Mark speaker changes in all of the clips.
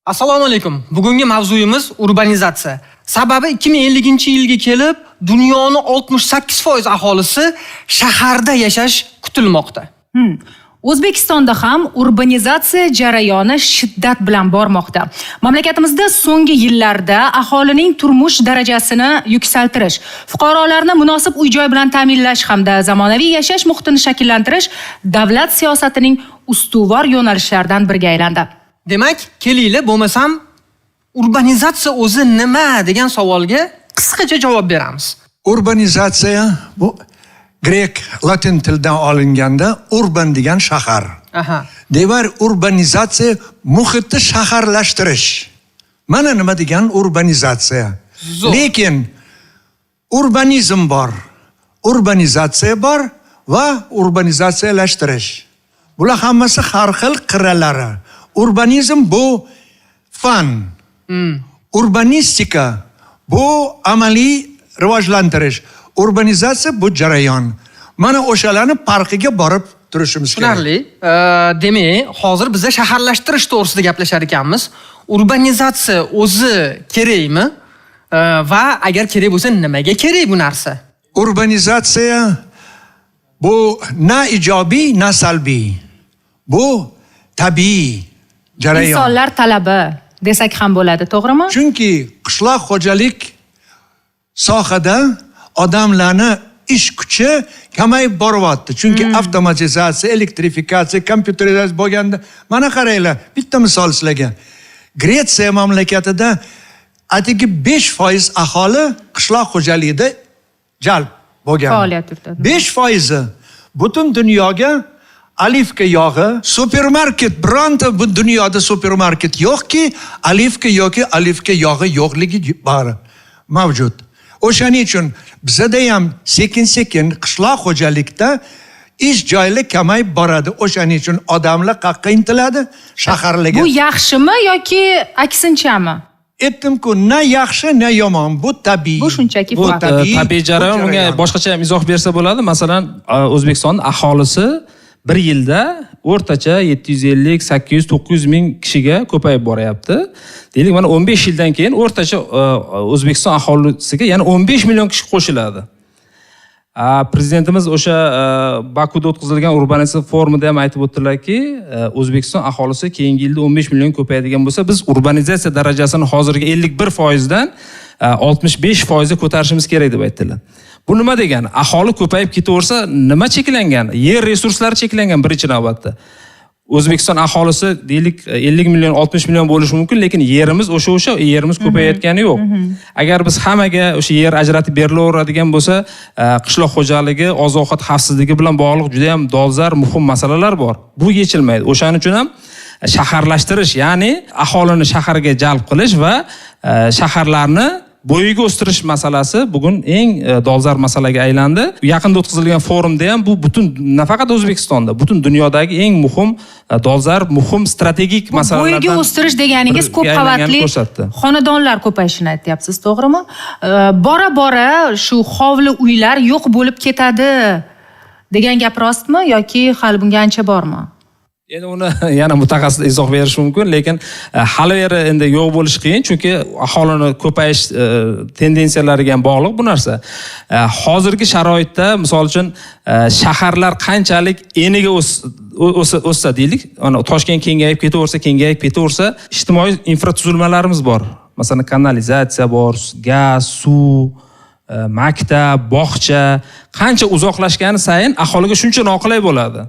Speaker 1: Assalomu alaykum. Bugungi mavzuyimiz urbanizatsiya. Sababi 2050-yilga kelib dunyoni 68% aholisi shaharda yashash kutilmoqda.
Speaker 2: O'zbekistonda ham urbanizatsiya jarayoni shiddat bilan bormoqda. Mamlakatimizda so'nggi yillarda aholining turmush darajasini yuksaltirish, fuqarolarni munosib uy-joy bilan ta'minlash hamda zamonaviy yashash muhitini shakllantirish davlat siyosatining ustuvor yo'nalishlaridan biriga aylandi.
Speaker 1: Demak, kelinglar, bo'lmasam urbanizatsiya o'zi nima degan savolga qisqacha javob beramiz.
Speaker 3: Urbanizatsiya bu grek latin tilidan olinganda urban degan shahar. Demak, urbanizatsiya muhitni shaharlashtirish. Mana nima degan urbanizatsiya. Lekin urbanizm bor, urbanizatsiya bor va urbanizatsiyalashtirish. Bular hammasi har xil qirralari. Urbanizm bu fan. Urbanistika bu amaliy rivojlantirish. Urbanizatsiya bu jarayon. Mana o'shalarni farqiga borib turishimiz kerak.
Speaker 1: Tushunarli. Demak, hozir biza shaharlashtirish to'g'risida gaplashar ekanmiz. Urbanizatsiya o'zi kerakmi? Va agar kerak bo'lsa, nimaga kerak bu narsa?
Speaker 3: Urbanizatsiya bu na ijobiy, na salbiy. Bu tabiiy jarayon.
Speaker 2: Insonlar talabi desak ham bo'ladi, to'g'rimi?
Speaker 3: Chunki qishloq xo'jalik sohada odamlarni ish kuchi kamayib boryapti. Chunki avtomatizatsiya, elektrifikatsiya, kompyuterizatsiya bo'lganda, mana qaranglar, bitta misol sizlarga. Gretsiya mamlakatida atigi 5% aholi qishloq xo'jaligida jalb bo'lgan.
Speaker 2: Faoliyat yuritadi.
Speaker 3: 5% butun dunyoga olivka yog'i, supermarket, bironta bu dunyoda supermarket yo'qki, olivka yoki olivka yog'i yo'qligi bor mavjud. O'shaning uchun bizada ham sekin-sekin qishloq xo'jalikda ish joylar kamayib boradi. O'shaning uchun odamlar qayerga intiladi? Shaharlarga.
Speaker 2: Bu yaxshimi yoki aksinchami?
Speaker 3: Aytdim-ku, na yaxshi, na yomon, bu tabiiy.
Speaker 2: Bu shunchaki
Speaker 3: bu
Speaker 2: fakt.
Speaker 4: Tabiiy jarayon, bunga boshqacha ham izoh bersa bo'ladi. Masalan, O'zbekiston aholisi bir yilda o'rtacha 750, 800, 900 ming kishiga ko'payib boryapti. Deylik, mana 15 yildan keyin o'rtacha O'zbekiston aholisiga yana 15 million kishi qo'shiladi. Prezidentimiz o'sha Bakuda o'tkazilgan urbanizatsiya forumida ham aytib o'tdilarki, O'zbekiston aholisi keyingi yilda 15 million ko'payadigan bo'lsa, biz urbanizatsiya darajasini hozirgi 51% dan 65% ga ko'tarishimiz kerak deb aytdilar. Bu nima degani? Aholi ko'payib ketaversa, nima cheklangan? Yer resurslari cheklangan birinchi navbatda. O'zbekiston aholisi deylik 50 million, 60 million bo'lishi mumkin, lekin yerimiz o'sha yerimiz ko'payayotgani yo'q. Agar biz hammaga o'sha yer ajratib berilaveradigan bo'lsa, qishloq xo'jaligi, oziq-ovqat xavfsizligi bilan bog'liq juda ham dolzarb muhim masalalar bor. Bu yechilmaydi. O'shaning uchun ham shaharlashtirish, ya'ni aholini shaharga jalb qilish va shaharlarni bo'yiga o'stirish masalasi bugun eng dolzarb masalaga aylandi. Yaqinda o'tkazilgan forumda ham bu butun, nafaqat O'zbekistonda, butun dunyodagi eng muhim, dolzarb, muhim strategik masalalardan
Speaker 2: bo'yiga o'stirish deganingiz ko'p qavatli xonadonlar ko'payishini aytyapsiz, to'g'rimi? Bora bora shu hovli uylar yo'q bo'lib ketadi degan gap rostmi yoki hali bunga ancha bormi?
Speaker 4: Endi uni yana mutaxassis izoh berishi mumkin, lekin hali beri endi yo'q bo'lishi qiyin, chunki aholini ko'payish tendensiyalariga ham bog'liq bu narsa. Hozirgi sharoitda, misol uchun, shaharlar qanchalik eniga o'ssa deylik, ana Toshkent kengayib ketaversa, ijtimoiy infratuzilmalarimiz bor. Masalan, kanalizatsiya bor, gaz, suv, maktab, bog'cha qancha uzoqlashgani sayin aholiga shuncha noqulay bo'ladi.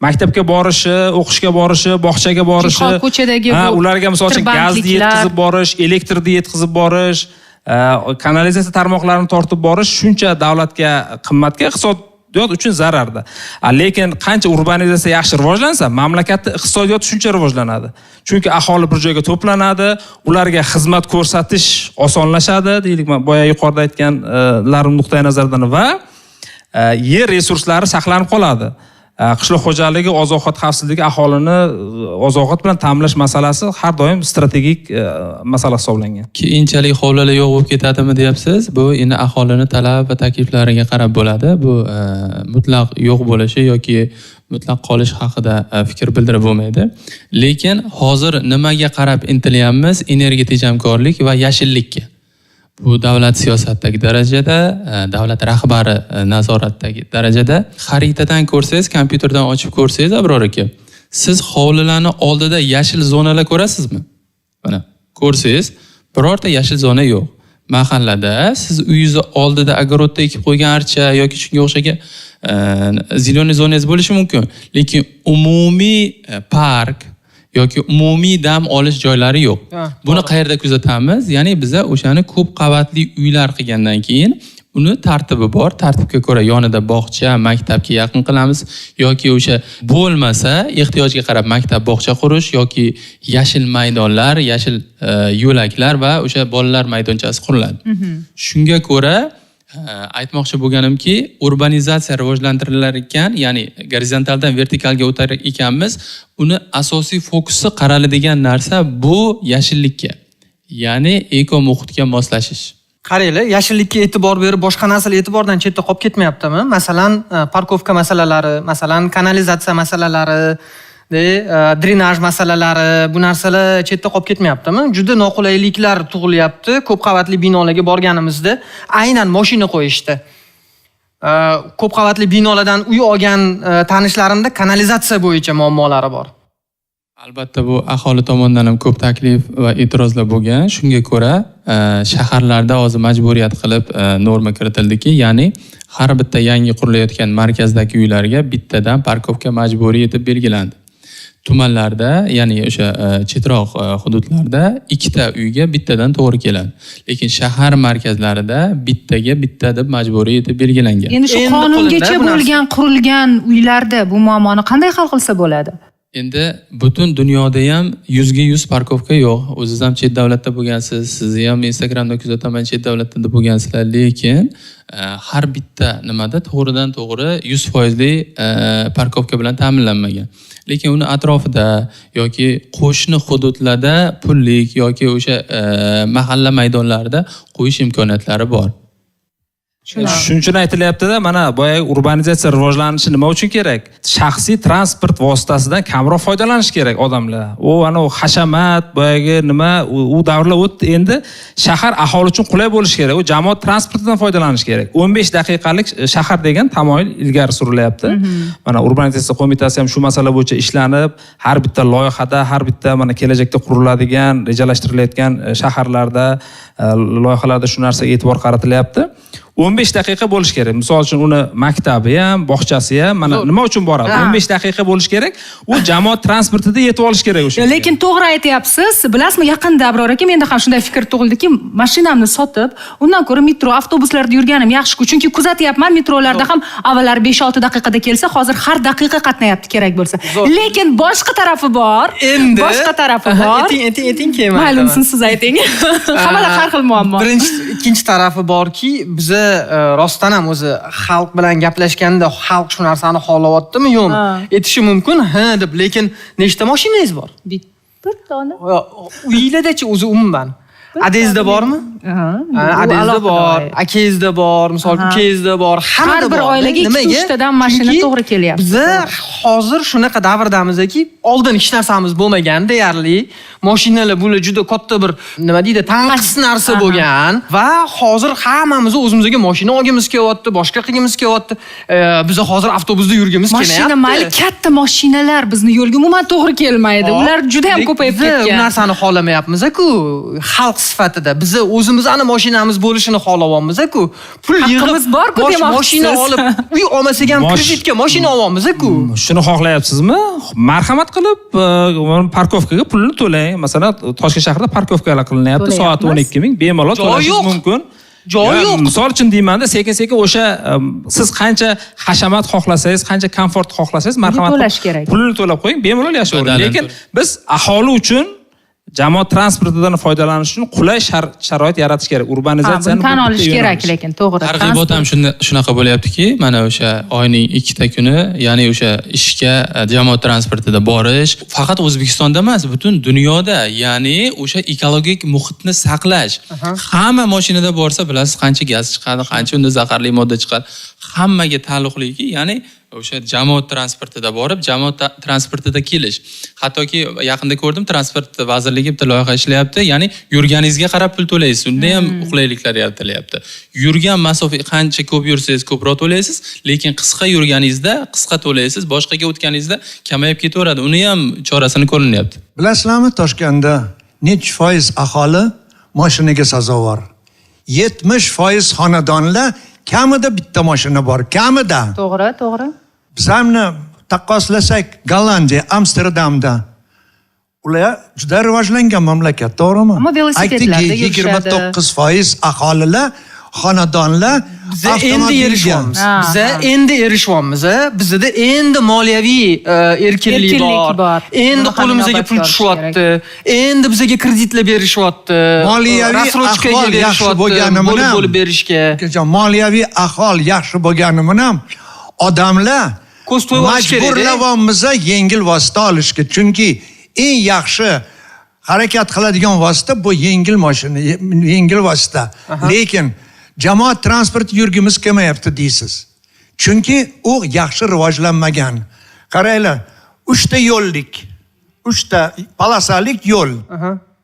Speaker 4: Maktabga borishi, o'qishga borishi, bog'chaga borishi,
Speaker 2: ko'chadagi
Speaker 4: ularga misol uchun gazni yetkazib borish, elektrni yetkazib borish, kanalizatsiya tarmoqlarini tortib borish shuncha davlatga qimmatga, iqtisodiyot uchun zararda. Lekin qancha urbanizatsiya yaxshi rivojlansa, mamlakatda iqtisodiyot shuncha rivojlanadi. Chunki aholi bir joyga to'planadi, ularga xizmat ko'rsatish osonlashadi, deylik, boya yuqorida aytganlarim nuqtai nazaridan va yer resurslari saqlanib qoladi. Qishloq xo'jaligi, oziq-ovqat xavfsizligi, aholini oziq-ovqat bilan ta'minlash masalasi har doim strategik masala hisoblangan.
Speaker 5: Keyinchalik hovlilar yo'q bo'lib ketadimi deyapsiz? Bu endi aholini talab va takliflariga qarab bo'ladi. Bu mutlaq yo'q bo'lishi yoki mutlaq qolish haqida fikr bildirib bo'lmaydi. Lekin hozir nimaga qarab intilyapmiz? Energiya tejamkorlik va yashillikka. Bu davlat siyosatidagi darajada, davlat rahbari nazoratidagi darajada. Xaritadan ko'rsangiz, kompyuterdan ochib ko'rsangiz, Abror aka, siz hovlilarni oldida yashil zonalar ko'rasizmi? Mana ko'rsangiz, birorta yashil zona yo'q. Mahallada siz uyingizni oldida огородda ekib qo'ygan archa yoki shunga o'xshagan зеленый zonangiz bo'lishi mumkin, lekin umumiy park yoki umumiy dam olish joylari yo'q. Buni qayerda kuzatamiz? Ya'ni biza o'shani ko'p qavatli uylar qilgandan keyin uni tartibi bor. Tartibga ko'ra yonida bog'cha, maktabga yaqin qilamiz yoki o'sha bo'lmasa ehtiyojga qarab maktab, bog'cha qurish yoki yashil maydonlar, yashil yo'laklar va o'sha bolalar maydonchasi quriladi. Shunga ko'ra aytmoqchi bo'lganimki, urbanizatsiya rivojlantirilar ekan, ya'ni gorizontaldan vertikalga o'tar ekanmiz, uni asosiy fokusi qaraladigan narsa bu yashillikka, ya'ni eko muhitga moslashish.
Speaker 1: Qaranglar, yashillikka e'tibor berib boshqa narsalar e'tibordan chetda qolib ketmayaptimi? Masalan, parkovka masalalari, masalan, kanalizatsiya masalalari, drenaj masalalari, bu narsalar chetda qolib ketmayaptimi? Juda noqulayliklar tug'ilyapti. Ko'p qavatli binolarga borganimizda aynan mashina qo'yishdi. Ko'p qavatli binolardan uy olgan tanishlarimda kanalizatsiya bo'yicha muammolari bor.
Speaker 5: Albatta bu aholi tomonidan ham ko'p taklif va e'tirozlar bo'lgan. Shunga ko'ra shaharlarda hozir majburiyat qilib norma kiritildiki, ya'ni har bitta yangi qurilayotgan markazdagi uylarga bittadan parkovka majburiy etib belgilandi. Tumanlarda, ya'ni o'sha chetroq hududlarda ikkita uyga bittadan to'g'ri keladi. Lekin shahar markazlarida bittaga bitta deb majburiy etib belgilangan.
Speaker 2: Endi shu qonungacha bo'lgan qurilgan uylarda bu muammoni qanday hal qilsa bo'ladi?
Speaker 5: Endi butun dunyoda ham 100% parkovka yo'q. O'zingiz ham chet davlatda bo'lgansiz, sizni ham Instagramda kuzataman, chet davlatda bo'lgansizlar, lekin har bitta nimada to'g'ridan to'g'ri 100% parkovka bilan ta'minlanmagan. Lekin uni atrofida yoki qo'shni hududlarda pullik yoki o'sha mahalla maydonlarida qo'yish imkoniyatlari bor.
Speaker 4: Shuning uchun aytilyapti-da, mana boya urbanizatsiya rivojlanishi nima uchun kerak? Shaxsiy transport vositasidan kamroq foydalanish kerak odamlar. U ana u hashamat, boyagi nima, u davrlar o'tdi. Endi shahar aholi uchun qulay bo'lishi kerak. U jamoat transportidan foydalanish kerak. 15 daqiqalik shahar degan tamoyil ilgari surilyapti. Mana urbanizatsiya qo'mitasi ham shu masala bo'yicha ishlanib, har bitta loyihada, har bitta mana kelajakda quriladigan, rejalashtirilayotgan shaharlarda, loyihalarda shu narsaga e'tibor qaratilyapti. 15 daqiqa bo'lish kerak. Misol uchun uni maktabi ham, bog'chasi ham mana nima uchun boradi? 15 daqiqa bo'lish kerak. U jamoat transportida yetib olish kerak o'sha.
Speaker 2: Lekin to'g'ri aytyapsiz. Bilasizmi, yaqinda Abror aka menda ham shunday fikr tug'ildiki, mashinamni sotib, undan ko'ra metro, avtobuslarda yurganim yaxshi-ku. Chunki kuzatyapman, metrolarda ham avvallari 5-6 daqiqada kelsa, hozir har daqiqa qatnayapti kerak bo'lsa. Lekin boshqa tarafi bor.
Speaker 1: Endi
Speaker 2: boshqa tarafi bor.
Speaker 1: Ayting, keyin.
Speaker 2: Mayli, siz ayting. Hammada har xil muammo.
Speaker 1: Birinchi, ikkinchi tarafi borki, biza rostdan ham o'zi xalq bilan gaplashganda xalq shu narsani xohlayaptimi yo'qmi aytishi mumkin, ha deb, lekin nechta mashinangiz bor?
Speaker 2: Bir dona.
Speaker 1: Uyinglarda-chi o'zi umuman? Adangizda bormi? Adangizda bor, akangizda bor, misol ukangizda bor,
Speaker 2: har bir oilaga 2-3 tadan mashina to'g'ri kelyapti.
Speaker 1: Biza hozir shunaqa davrdamizki, oldin hech narsamiz bo'lmagan deyarli. Mashinalar bular juda katta bir nima deydi, tanqis narsa bo'lgan va hozir hammamiz o'zimizga mashina olgimiz kelyapti, boshqa qilgimiz kelyapti. Biz hozir avtobusda yurgimiz kelmayapti.
Speaker 2: Mashina mayli, katta mashinalar bizni yo'lga umuman to'g'ri kelmaydi. Ular juda ham ko'payib ketgan.
Speaker 1: Biz bu narsani xohlamayapmiz-ku, xalq sifatida. Biz o'zimizni mashinamiz bo'lishini xohlayapmiz-ku. Pul yig'ib
Speaker 2: bor-ku demoqchisiz.
Speaker 1: Mashina olib, uy olmasak ham kreditga mashina olyapmiz-ku.
Speaker 4: Shuni xohlayapsizmi? Marhamat qilib, parkovkaga pulini to'lang. Masalan, Toshkent shahrida parkovkalar qilinyapti, soati 12 ming, bemalol to'lashingiz mumkin.
Speaker 1: Joyi yo'q.
Speaker 4: Misol uchun deymanda, sekin-sekin o'sha siz qancha hashamat xohlasangiz, qancha komfort xohlasangiz, marhamat
Speaker 2: to'lash kerak.
Speaker 4: Pulini to'lab qo'ying, bemalol yashayvering. Lekin biz aholi uchun Jamoat transportidan foydalanish uchun qulay sharoit yaratish kerak. Urbanizatsiyani
Speaker 2: tan olish kerak, lekin to'g'ri.
Speaker 5: Targ'ibot ham shunaqa bo'lyaptiki, mana o'sha oyning 2 ta kuni, ya'ni o'sha ishga jamoat transportida borish faqat O'zbekistonda emas, butun dunyoda, ya'ni o'sha ekologik muhitni saqlash. Hamma mashinada borsa, bilasiz qancha gaz chiqadi, qancha unda zaharli modda chiqadi. Hammaga taalluqliki, ya'ni o'sha jamoat transportida borib, jamoat transportida kelish. Hattoki yaqinda ko'rdim, transport vazirligi bitta loyiha ishlayapti, ya'ni yurganingizga qarab pul to'laysiz. Unda ham qulayliklar yaratilyapti. Yurgan masofa qancha ko'p yursangiz ko'proq to'laysiz, lekin qisqa yurganingizda qisqa to'laysiz, boshqaga o'tganingizda kamayib ketaveradi. Uni ham chorasini ko'rinyapti.
Speaker 3: Bilasizlarmi, Toshkentda necha foiz aholi mashinaga sazovor? 70% xonadonlar kamida bitta mashina bor, kamida.
Speaker 2: To'g'ri, to'g'ri.
Speaker 3: Bizlarni taqqoslasak, Gollandiya, Amsterdamda ular juda rivojlangan mamlakat, to'g'rimi?
Speaker 2: Ammo velosipedlarda yurishadi.
Speaker 3: 29% aholilar, xonadonlar
Speaker 1: Biza endi erishyapmiz. Biza endi erishyapmiz. Bizda endi moliyaviy erkinlik bor. Endi qo'limizga pul tushyapti. Endi bizga kreditlar berishyapti.
Speaker 3: Moliyaviy ahvol yaxshi bo'lgani bilan
Speaker 1: bo'lib berishga.
Speaker 3: Moliyaviy ahvol yaxshi bo'lgani bilan odamlar
Speaker 1: ko'z to'yib olish kerak.
Speaker 3: Majburlayapmiz yengil vosita olishga, chunki eng yaxshi harakat qiladigan vosita bu yengil mashina, yengil vosita. Lekin jamoat transporti yurgimiz kelmayapti deysiz. Chunki u yaxshi rivojlanmagan. Qaranglar, 3 ta yo'llik, 3 ta polosalik yo'l.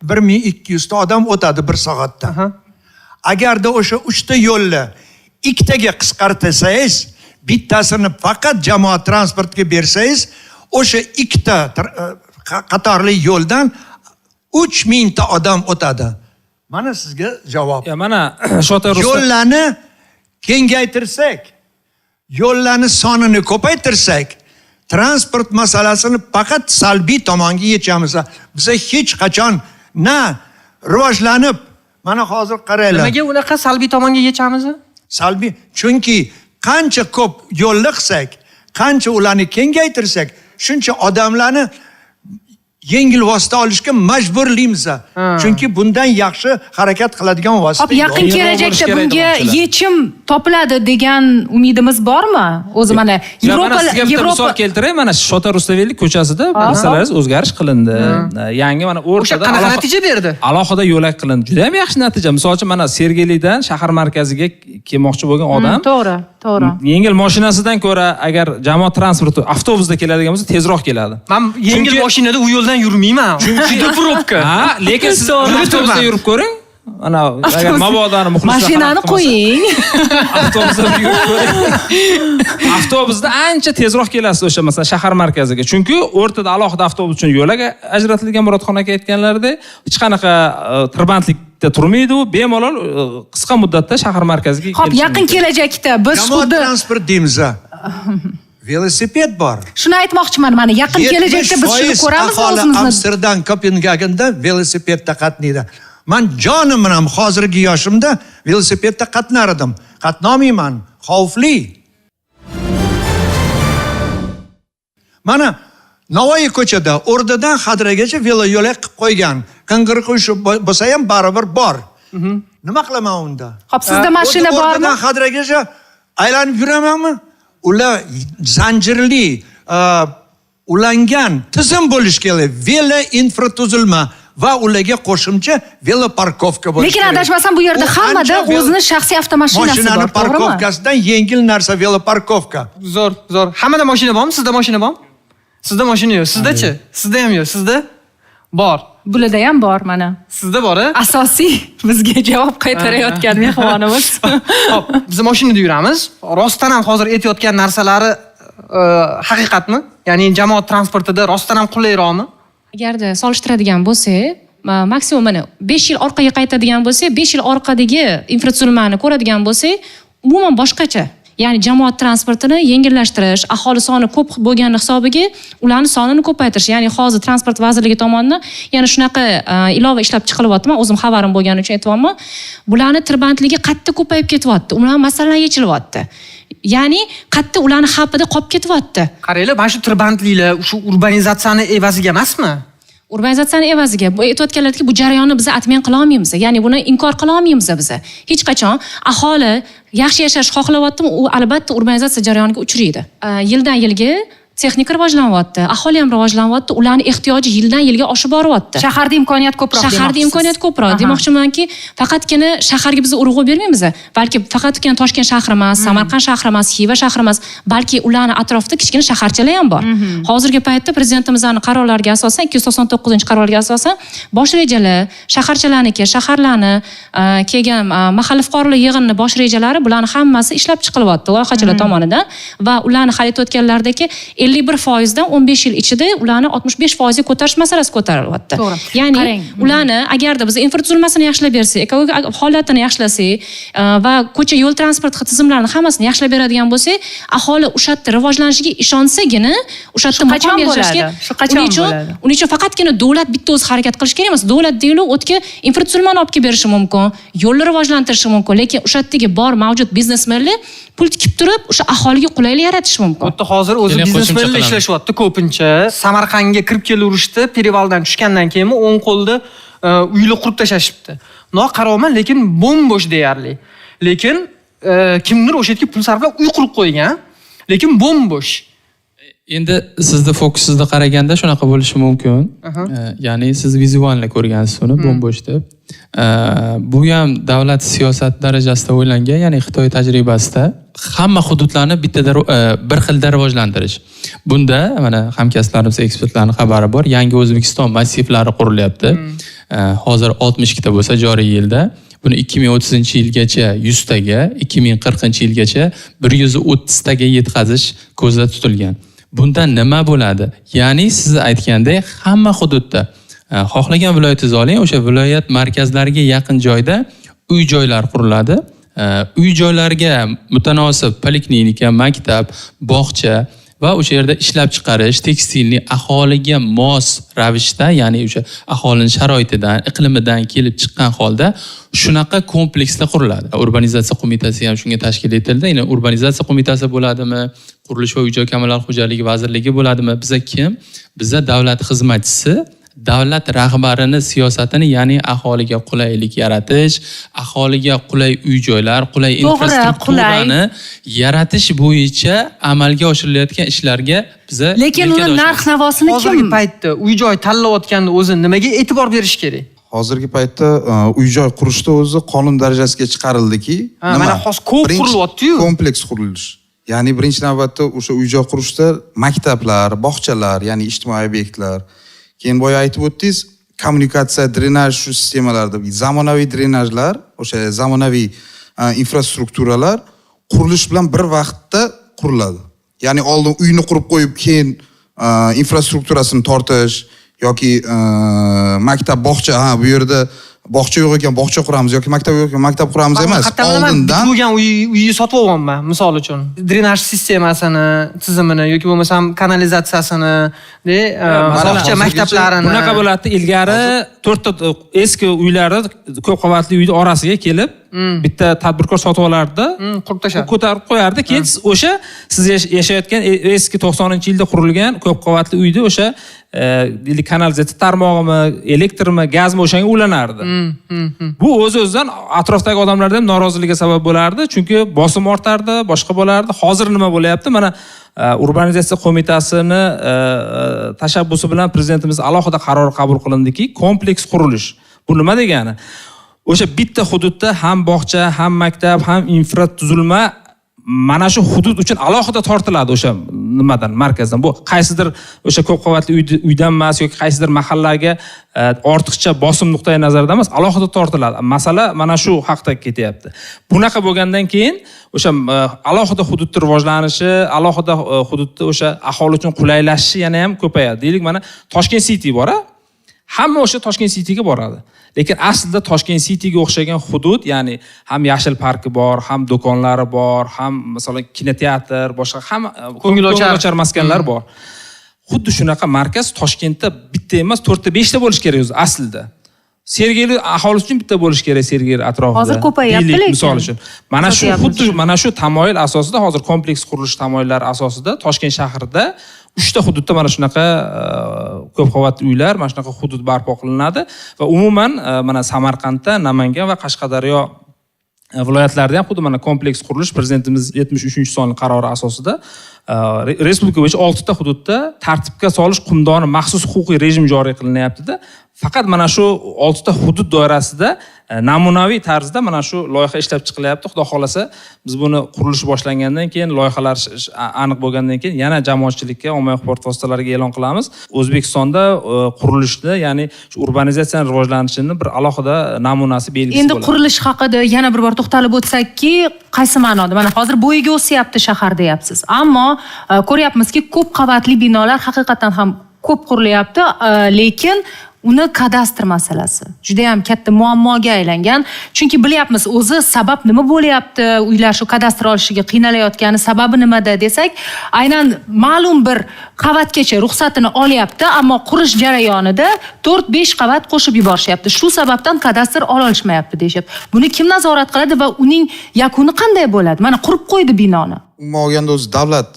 Speaker 3: 1200 ta odam o'tadi bir soatda. Agarda o'sha 3 ta yo'lni 2 taga qisqartirsangiz, bittasini faqat jamoat transportiga bersangiz, o'sha 2 ta qatorli yo'ldan 3000 ta odam o'tadi. Mana sizga javob.
Speaker 4: Ya mana Shota Rustam
Speaker 3: yo'llarni kengaytirsak, yo'llarni sonini ko'paytirsak, transport masalasini faqat salbiy tomonga yechamiz. Biz hech qachon na rivojlanib, mana hozir qaranglar.
Speaker 1: Nimaga unaqa salbiy tomonga yechamiz?
Speaker 3: Salbiy, chunki qancha ko'p yo'lni qilsak, qancha ularni kengaytirsak, shuncha odamlarni yengil vosita olishga majburlaymiz. Chunki bundan yaxshi harakat qiladigan vosita.
Speaker 2: Hop, yaqin kelajakda bunga yechim topiladi degan umidimiz bormi? O'zi mana
Speaker 4: Yevropa misol keltiray, mana Shota Rustaveli ko'chasida masalangiz o'zgarish qilindi. Yangi mana o'rtada
Speaker 1: qanaqa natija berdi?
Speaker 4: Alohida yo'lak qilindi. Juda ham yaxshi natija. Misol uchun mana Sergelidan shahar markaziga kelmoqchi bo'lgan odam,
Speaker 2: to'g'ri, to'g'ri.
Speaker 4: Yengil mashinasidan ko'ra agar jamoat transporti avtobusda keladigan bo'lsa tezroq keladi.
Speaker 1: Men yengil mashinada u yo'ldan yurmayman. Chunki probka.
Speaker 4: Ha, lekin siz avtobusda yurib ko'ring. Ana agar mabodo muxlislar
Speaker 2: mashinani qo'ying.
Speaker 4: Avtobusda yurib ko'ring. Avtobusda ancha tezroq kelasiz o'sha masalan shahar markaziga. Chunki o'rtada alohida avtobus uchun yo'lak ajratilgan, Murodxon aka aytganlaridek, hech qanaqa tirbandlikda turmaydi u, bemalol qisqa muddatda shahar markaziga
Speaker 2: kelish. Xo'p, yaqin kelajakda biz
Speaker 3: xuddi transport deymiz. Velosiped bor.
Speaker 2: Shuni aytmoqchiman, mana yaqin kelajakda biz shuni ko'ramiz o'zimizni.
Speaker 3: Amsterdam, Kopengagenda velosipedda qatnaydi. Men jonim bilan hozirgi yoshimda velosipedda qatnar edim. Qatnamayman, xavfli. Mana Navoiy ko'chada o'rdadan Hadragacha veloyo'lak qilib qo'ygan. Qing'ir quyish bo'lsa ham baribir bor. Nima qilaman unda?
Speaker 2: Xo'p, sizda mashina bormi?
Speaker 3: O'rdadan Hadragacha aylanib yuramanmi? Ular zanjirli ulangan tizim bo'lish kerak. Velo infratuzilma va ularga qo'shimcha veloparkovka bo'lishi
Speaker 2: Lekin
Speaker 3: kerak.
Speaker 2: Adashmasam bu yerda hammada o'zini shaxsiy avtomashinasi bor,
Speaker 3: to'g'rimi? Parkovkasidan yengil narsa veloparkovka.
Speaker 1: Zo'r, zo'r. Hammada mashina bormi? Sizda mashina bormi? Sizda mashina yo'q. Sizda-chi? Sizda ham yo'q. Sizda bor.
Speaker 2: Bularda ham bor mana.
Speaker 1: Sizda bor, a?
Speaker 2: Asosiy bizga javob qaytarayotgan mehmonimiz.
Speaker 1: Xo'p, biz mashinada yuramiz. Rostdan ham hozir aytayotgan narsalari haqiqatmi? Ya'ni jamoat transportida rostdan ham qulayroqmi?
Speaker 6: Agarda solishtiradigan bo'lsak, maksimum mana 5 yil orqaga qaytadigan bo'lsak, 5 yil orqadagi infratuzilmani ko'radigan bo'lsak, umuman boshqacha. Ya'ni jamoat transportini yengillashtirish, aholi soni ko'p bo'lgani hisobiga ularning sonini ko'paytirish. Ya'ni hozir Transport vazirligi tomonidan yana shunaqa ilova ishlab chiqilyapti. Men o'zim xabarim bo'lgani uchun aytyapman. Bularni tirbandligi qattiq ko'payib ketyapti. Ular masalan yechilyapti. Ya'ni qattiq ularni xavfida qolib ketyapti.
Speaker 1: Qaranglar, mana shu tirbandliklar, shu urbanizatsiyani evaziga emasmi?
Speaker 6: Urbanizatsiyani evaziga bu aytayotganlardiki, bu jarayonni biz отмен qila olmaymiz. Ya'ni buni inkor qila olmaymiz biz. Hech qachon aholi yaxshi yashash xohlayaptimi, u albatta urbanizatsiya jarayoniga uchraydi. Yildan yilga texnika rivojlanyapti, aholi ham rivojlanyapti, ularni ehtiyoji yildan yilga oshib boryapti.
Speaker 2: Shaharda imkoniyat ko'proq.
Speaker 6: Shaharda imkoniyat ko'proq. Demoqchimanki, faqatgina shaharga biz urg'u bermaymiz, balki faqatgina Toshkent shahri emas, Samarqand shahri emas, Xiva shahri emas, balki ularni atrofida kichkina shaharchalar ham bor. Hozirgi paytda prezidentimizning qarorlariga asosan, 299-qarorga asosan bosh rejalar, shaharchalarniki, shaharlarni kelgan mahalla fuqarolar yig'inini bosh rejalari, bularni hammasi ishlab chiqilyapti loyihachilar tomonidan va ularni hal etayotganlardagi 51% dan 15 yil ichida ularni 65% ga ko'tarish masalasi ko'tarilyapti. Ya'ni ularni agarda biz infratuzilmasini yaxshilab bersak, ekologik holatini yaxshilasak va ko'cha yo'l transport tizimlarini hammasini yaxshilab beradigan bo'lsak, aholi o'sha yerda rivojlanishiga ishonsagina, o'sha yerda muqim yashashga, uning uchun faqatgina davlat bitta o'zi harakat qilish kerak emas. Davlat deylik, o'tga infratuzilmani olib kelib berishi mumkin, yo'lni rivojlantirishi mumkin, lekin o'sha yerdagi bor mavjud biznesmenlar pul tikib turib, o'sha aholiga qulaylik yaratish mumkin.
Speaker 1: Xuddi hozir o'zi biznesmenlar ishlashyapti ko'pincha. Samarqandga kirib kelaverishdi, Perivaldan tushgandan keyin o'ng qo'lda uylar qurib tashlashibdi. No qarovman, lekin bo'm-bo'sh deyarli. Lekin kimdir o'sha yerga pul sarflab uy qurib qo'ygan, lekin bo'm-bo'sh.
Speaker 5: Endi sizni fokusingizda qaraganda shunaqa bo'lishi mumkin. Ya'ni siz vizualni ko'rgansiz uni bo'm-bo'sh deb. Bu ham davlat siyosati darajasida o'ylangan, ya'ni Xitoy tajribasida hamma hududlarni bittada bir xilda rivojlantirish. Bunda mana hamkasblarimiz, ekspertlarning xabari bor. Yangi O'zbekiston massivlari qurilyapti. Hozir 62 ta bo'lsa joriy yilda, buni 2030-yilgacha 100 taga, 2040-yilgacha 130 taga yetkazish ko'zda tutilgan. Bunda nima bo'ladi? Ya'ni siz aytgandek hamma hududda xohlagan viloyatingizni oling, o'sha viloyat markazlariga yaqin joyda uy joylar quriladi. Uy joylarga mutanosib poliklinika, maktab, bog'cha va o'sha yerda ishlab chiqarish, tekstilni aholiga mos ravishda, ya'ni o'sha aholining sharoitidan, iqlimidan kelib chiqqan holda shunaqa kompleksda quriladi. Urbanizatsiya qo'mitasi ham shunga tashkil etildi. Ya'ni urbanizatsiya qo'mitasi bo'ladimi, qurilish va uy-joy kommunal xo'jaligi vazirligi bo'ladimi? Biza kim? Biza davlat xizmatchisi, davlat rahbarini siyosatini, ya'ni aholiga qulaylik yaratish, aholiga qulay uy-joylar, qulay infrastrukturani yaratish bo'yicha amalga oshirilayotgan ishlarga biza.
Speaker 2: Lekin uni narx-navosini kim?
Speaker 1: Hozirgi paytda uy-joy tanlayotganda o'zi nimaga e'tibor berish kerak?
Speaker 7: Hozirgi paytda uy-joy qurishda o'zi qonun darajasiga chiqarildiki,
Speaker 1: mana hozir ko'p qurilyapti-yu.
Speaker 7: Kompleks qurilish. Ya'ni birinchi navbatda o'sha uy-joy qurishda maktablar, bog'chalar, ya'ni ijtimoiy obyektlar. Keyin boya aytib o'tdingiz, kommunikatsiya, drenaj shu sistemalarda zamonaviy drenajlar, o'sha zamonaviy infrastrukturalar qurilish bilan bir vaqtda quriladi. Ya'ni oldin uyni qurib qo'yib, keyin infrastrukturasini tortish yoki maktab, bog'cha, ha bu yerda bog'cha yo'q ekan, bog'cha quramiz yoki maktab yo'q ekan, maktab quramiz emas.
Speaker 1: Oldindan bo'lgan uyni sotib olyapman, misol uchun. Drenaj sistemasini, tizimini yoki bo'lmasam kanalizatsiyasini, bog'cha, maktablarini.
Speaker 4: Bunaqa bo'ladi, ilgari 4 ta eski uylarni ko'p qavatli uyni orasiga kelib, bitta tadbirkor sotib olardi,
Speaker 1: qurib tashardi,
Speaker 4: ko'tarib qo'yardi. Keyin o'sha siz yashayotgan eski 90-yilda qurilgan ko'p qavatli uyda o'sha kanalizatsiya tarmog'imi, elektrmi, gazmi o'shanga ulanardi. Bu o'z-o'zidan atrofdagi odamlarda ham noroziligiga sabab bo'lardi, chunki bosim ortardi, boshqa bo'lardi. Hozir nima bo'lyapti? Mana urbanizatsiya qo'mitasini tashabbusi bilan prezidentimiz alohida qaror qabul qilindiki, kompleks qurilish. Bu nima degani? O'sha bitta hududda ham bog'cha, ham maktab, ham infratuzilma mana shu hudud uchun alohida tortiladi o'sha nimadan, markazdan. Bu qaysidir o'sha ko'p qavatli uydan emas yoki qaysidir mahallaga ortiqcha bosim nuqtai nazaridan emas, alohida tortiladi. Masala mana shu haqda ketyapti. Bunaqa bo'lgandan keyin o'sha alohida hududni rivojlanishi, alohida hududda o'sha aholi uchun qulaylashishi yana ham ko'payadi. Deylik, mana Toshkent City bor-a? Hamma o'sha Toshkent Cityga boradi. Lekin aslida Toshkent Cityga o'xshagan hudud, ya'ni ham yashil parki bor, ham do'konlari bor, ham masalan kinoteatr, boshqa ham ko'ngilochar maskanlar bor. Xuddi shunaqa markaz Toshkentda bitta emas, 4 ta 5 ta bo'lish kerak o'zi aslida. Sergeli aholisi uchun bitta bo'lish kerak Sergeli atrofida.
Speaker 2: Hozir ko'payapti lekin.
Speaker 4: Misol uchun. Mana shu xuddi mana shu tamoyil asosida hozir kompleks qurilish tamoyillari asosida Toshkent shahrida 3 ta hududda mana shunaqa ko'p qavatli uylar, mana shunaqa hudud barpo qilinadi va umuman mana Samarqandda, Namangan va Qashqadaryo viloyatlarida ham xuddi mana kompleks qurilish prezidentimiz 73-sonli qarori asosida respublika bo'yicha 6 ta hududda tartibga solish qumdoni maxsus huquqiy rejim joriy qilinyapti-da. Faqat mana shu 6 ta hudud doirasida namunaviy tarzda mana shu loyiha ishlab chiqilyapti. Xudo xolasa biz buni qurilish boshlangandan keyin, loyihalar aniq bo'lgandan keyin yana jamoatchilikka, ommaviy axborot vositalariga e'lon qilamiz. O'zbekistonda qurilishni, ya'ni shu urbanizatsiyani rivojlanishini bir alohida namunasi, belgisi
Speaker 2: Endi
Speaker 4: bo'ladi.
Speaker 2: qurilish haqida yana bir bor to'xtalib o'tsakki, qaysi ma'noda? Mana hozir bo'yiga o'syapti shahar deyapsiz. Ammo ko'ryapmizki, ko'p qavatli binolar haqiqatan ham ko'p qurilyapti, lekin uni kadastr masalasi juda ham katta muammoga aylangan. Chunki bilyapmiz o'zi sabab nima bo'lyapti, uylar shu kadastr olishiga qiynalayotgani sababi nimada desak, aynan ma'lum bir qavatgacha ruxsatini olyapti, ammo qurish jarayonida 4-5 qavat qo'shib yuborishyapti. Shu sababdan kadastr olishmayapti deyishyapti. Buni kim nazorat qiladi va uning yakuni qanday bo'ladi? Mana qurib qo'ydi binoni.
Speaker 7: Umuman olganda o'zi davlat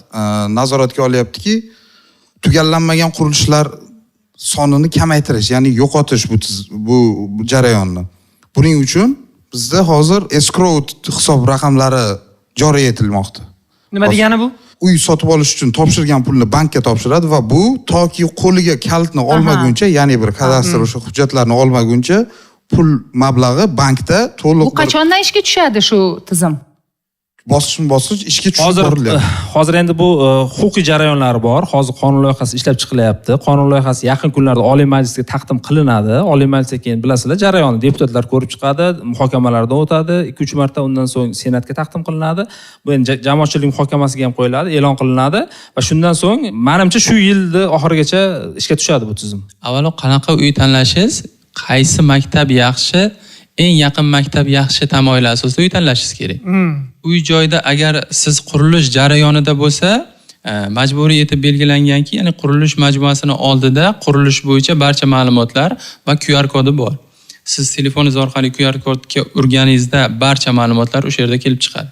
Speaker 7: nazoratga olyaptiki, tugallanmagan qurilishlar sonini kamaytirish, ya'ni yo'qotish bu jarayonni. Buning uchun bizda hozir escrow hisob raqamlari joriy etilmoqda.
Speaker 1: Nima degani bu?
Speaker 7: Uy sotib olish uchun topshirgan pulni bankka topshiradi va bu toki qo'liga kalitni olmaguncha, ya'ni bir kadastr o'sha hujjatlarni olmaguncha pul mablag'i bankda to'liq.
Speaker 2: Bu qachondan ishga tushadi shu tizim?
Speaker 7: Bosqichma-bosqich ishga tushib borilyapti.
Speaker 4: Hozir endi bu huquqiy jarayonlar bor. Hozir qonun loyihasi ishlab chiqilyapti. Qonun loyihasi yaqin kunlarda Oliy Majlisga taqdim qilinadi. Oliy Majlisga keyin bilasizlar jarayonni deputatlar ko'rib chiqadi, muhokamalardan o'tadi, 2-3 marta, undan so'ng Senatga taqdim qilinadi. Bu endi jamoatchilik muhokamasiga ham qo'yiladi, e'lon qilinadi va shundan so'ng menimcha shu yilni oxirigacha ishga tushadi bu tizim.
Speaker 5: Avvalo qanaqa uy tanlashingiz, qaysi maktab yaxshi, eng yaqin maktab yaxshi tamoyili asosida uy tanlashingiz kerak. Uy joyda agar siz qurilish jarayonida bo'lsa, majburiy etib belgilanganki, ya'ni qurilish majmuasini oldida qurilish bo'yicha barcha ma'lumotlar va QR kodi bor. Siz telefoningiz orqali QR kodga urganingizda barcha ma'lumotlar o'sha yerda kelib chiqadi.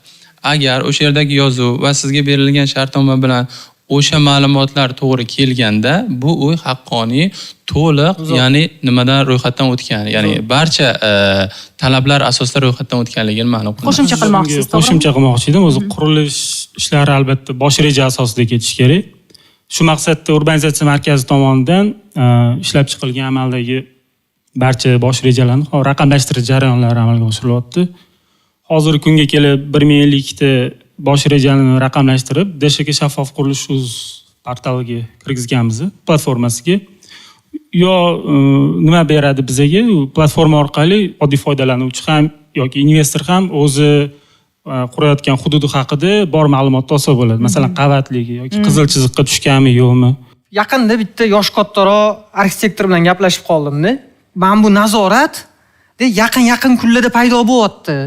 Speaker 5: Agar o'sha yerdagi yozuv va sizga berilgan shartnoma bilan o'sha ma'lumotlar to'g'ri kelganda, bu uy haqqoniy, to'liq, ya'ni nimadan ro'yxatdan o'tgan, ya'ni barcha talablar asosida ro'yxatdan o'tganligini ma'lum qilinadi.
Speaker 2: Qo'shimcha qilmoqchisiz, to'g'rimi?
Speaker 8: Qo'shimcha qilmoqchi edim. O'zi qurilish ishlari albatta bosh reja asosida ketishi kerak. Shu maqsadda urbanizatsiya markazi tomonidan ishlab chiqilgan amaldagi barcha bosh rejalarni raqamlashtirish jarayonlari amalga oshirilyapti. Hozirgi kunga kelib 1052 ta bosh rejani raqamlashtirib, DShK shaffof qurilish uz portaliga kirgizganmiz, platformasiga. Yo nima beradi bizaga? Platforma orqali oddiy foydalanuvchi ham yoki investor ham o'zi qurayotgan hududi haqida bor ma'lumotni olsa bo'ladi. Masalan, qavatligi yoki qizil chiziqqa tushganmi, yo'qmi?
Speaker 1: Yaqinda bitta yosh kattaroq arxitektor bilan gaplashib qoldimda. Mana bu nazorat yaqin-yaqin kunlarda paydo bo'lyapti.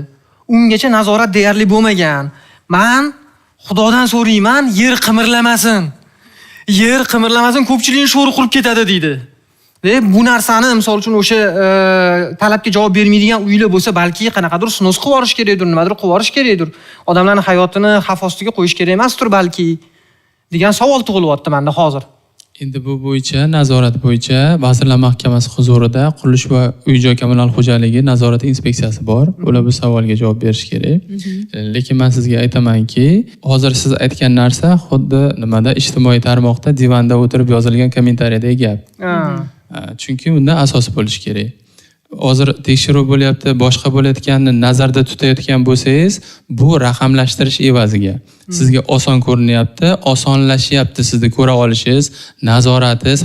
Speaker 1: Ungacha nazorat deyarli bo'lmagan. Men Xudodan so'rayman, yer qimirlamasin. Yer qimirlamasin, ko'pchilikning sho'ri qurib ketadi deydi. Bu narsani misol uchun o'sha talabga javob bermaydigan uylar bo'lsa, balki qanaqadir snos qilib yuborish kerakdir, nimadir qilib yuborish kerakdir. Odamlarning hayotini xavf ostiga qo'yish kerak emasdir balki degan savol tug'ilyapti menda hozir.
Speaker 5: Endi bu bo'yicha nazorat bo'yicha Vazirlar Mahkamasi huzurida Qurilish va uy-joy kommunal xo'jaligi nazorati inspeksiyasi bor. Ular bu savolga javob berish kerak. Lekin men sizga aytamanki, hozir siz aytgan narsa xuddi nimada ijtimoiy tarmoqda divanda o'tirib yozilgan kommentariyadagi gap. Chunki bunda asos bo'lishi kerak. Hozir tekshiruv bo'lyapti, boshqa bo'layotganini nazarda tutayotgan bo'lsangiz, bu raqamlashtirish evaziga sizga oson ko'rinyapti, osonlashyapti sizni ko'ra olishingiz, nazoratingiz,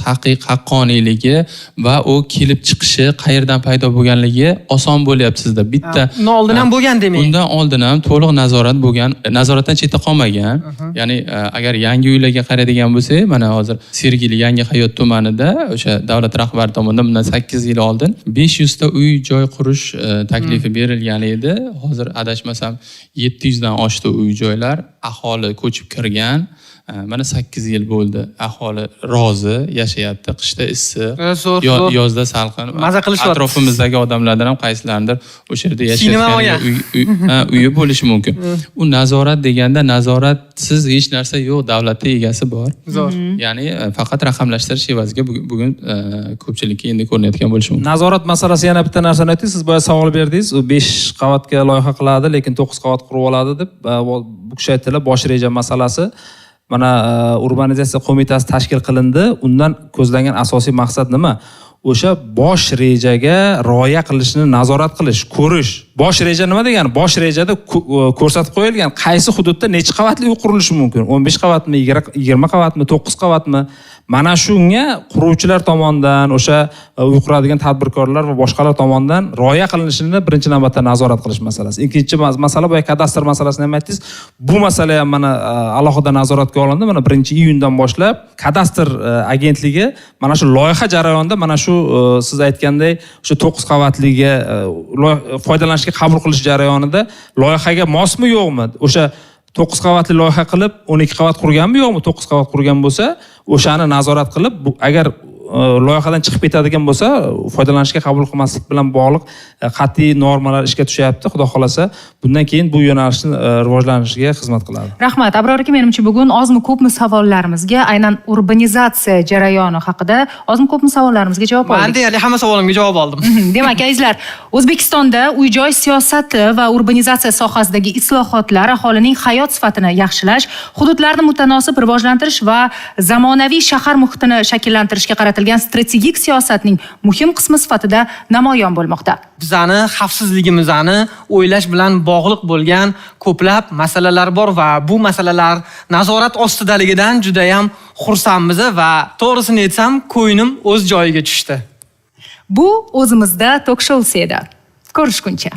Speaker 5: haqqoniyligi va u kelib chiqishi, qayerdan paydo bo'lganligi oson bo'lyapti sizda. Bitta
Speaker 1: undan oldin ham bo'lgan demak.
Speaker 5: Undan oldin ham to'liq nazorat bo'lgan, nazoratdan chetda qolmagan. Ya'ni agar yangi uylarga qaraydigan bo'lsak, mana hozir Sergeli Yangi Hayot tumanida o'sha davlat rahbari tomonidan bundan 8 yil oldin 500 ta uy joy qurish taklifi berilgan edi. Hozir adashmasam 700 dan oshdi uy joylar, aholi ko'chib kirgan. Mana 8 yil bo'ldi, aholi rozi yashayapti, qishda issiq,
Speaker 1: Zo'r, zo'r.
Speaker 5: yozda salqin.
Speaker 1: Maza qilishyapti.
Speaker 5: Atrofimizdagi odamlardan ham qaysilaridir o'sha yerda
Speaker 1: Kiyim ham
Speaker 5: yashayotgan
Speaker 1: olgan.
Speaker 5: Uyi bo'lishi mumkin. U nazorat deganda nazoratsiz hech narsa yo'q, davlatda egasi bor.
Speaker 1: Zo'r.
Speaker 5: Ya'ni faqat raqamlashtirish evaziga bugun ko'pchilikka endi ko'rinayotgan bo'lishi mumkin.
Speaker 4: Nazorat masalasi, yana bitta narsani aytdingiz, siz boya savol berdingiz, u 5 qavatga loyiha qiladi, lekin 9 qavat qurib oladi deb, bu kishi aytdilar, bosh reja masalasi. Mana urbanizatsiya qo'mitasi tashkil qilindi, undan ko'zlangan asosiy maqsad nima? O'sha bosh rejaga rioya qilishni nazorat qilish, ko'rish. Bosh reja nima degani? Bosh rejada ko'rsatib qo'yilgan qaysi hududda necha qavatli uy qurilishi mumkin? 15 qavatmi, 20 qavatmi, 9 qavatmi? Mana shunga quruvchilar tomonidan, o'sha uy quradigan tadbirkorlar va boshqalar tomonidan rioya qilinishini birinchi navbatda nazorat qilish masalasi. Ikkinchi masala, boya kadastr masalasini ham aytdingiz. Bu masala ham mana alohida nazoratga olindi. Mana 1-iyundan boshlab kadastr agentligi mana shu loyiha jarayonida mana shu siz aytganday o'sha 9 qavatliga foydalanishga qabul qilish jarayonida loyihaga mosmi yo'qmi? O'sha 9 qavatli loyiha qilib 12 qavat qurganmi yo'qmi? 9 qavat qurgan bo'lsa, o'shani nazorat qilib, bu, agar loyihadan chiqib ketadigan bo'lsa, foydalanishga qabul qilmaslik bilan bog'liq qat'iy normalar ishga tushyapti. Xudo xolasa, bundan keyin bu yo'nalishni rivojlanishiga xizmat qiladi.
Speaker 2: Rahmat, Abror aka, menimcha bugun ozmi ko'pmi savollarimizga, aynan urbanizatsiya jarayoni haqida ozmi ko'pmi savollarimizga javob
Speaker 1: Men
Speaker 2: oldik.
Speaker 1: deyarli hamma savolimga javob oldim.
Speaker 2: Demak, azizlar, O'zbekistonda uy-joy siyosati va urbanizatsiya sohasidagi islohotlar aholining hayot sifatini yaxshilash, hududlarni mutanosib rivojlantirish va zamonaviy shahar muhitini shakllantirishga qaratilgan strategik siyosatning muhim qismi sifatida namoyon bo'lmoqda.
Speaker 1: Bizani xavfsizligimizni o'ylash bilan bog'liq bo'lgan ko'plab masalalar bor va bu masalalar nazorat ostidaligidan juda ham xursandmiz va to'g'risini aytsam, ko'nglim o'z joyiga tushdi.
Speaker 2: Bu o'zimizda tok shousi edi. Ko'rishguncha.